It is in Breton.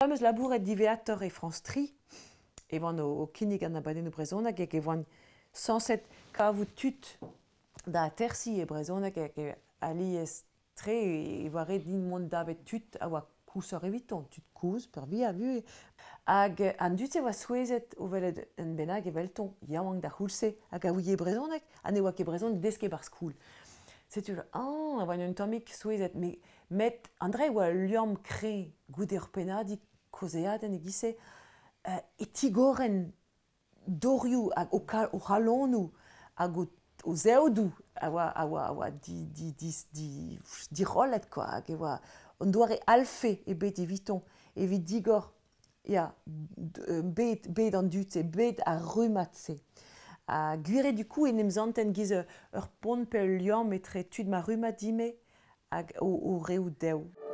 Am eus labouret diwezhatoc'h e Frañs Tri e oan o kinnig an abadennoù brezhonek hag e oan sañset kavout tud da atersiñ e brezhoneg hag alies-tre e oa ret din mont davet tud a oa koshoc'h eviton, tud kozh peurvuiañ a-vuhez. Hag an dud-se a oa souezhet o welet un bennak evelton, yaouank d'ar c'houlz-se, hag a ouie brezhoneg ha ne oa ket brezhoneg desket 'barzh skol. Setu ah, a oa un tammig souezhet met an dra e oa ul liamm kreñv goude ur pennadig kaozeadenn e-giz-se e tigoren dorioù hag o c'halonoù hag o zeodoù a oa a oa a oa dirollet quoi hag e oa un doare alfe ebet evitoñ evit digor ya bed bed an dud-se bed ar rummad-se. Ha gwir eo du coup en em santen giz ur pont pe ul liamm etre tud ma rummad din-me hag o reoù dezho.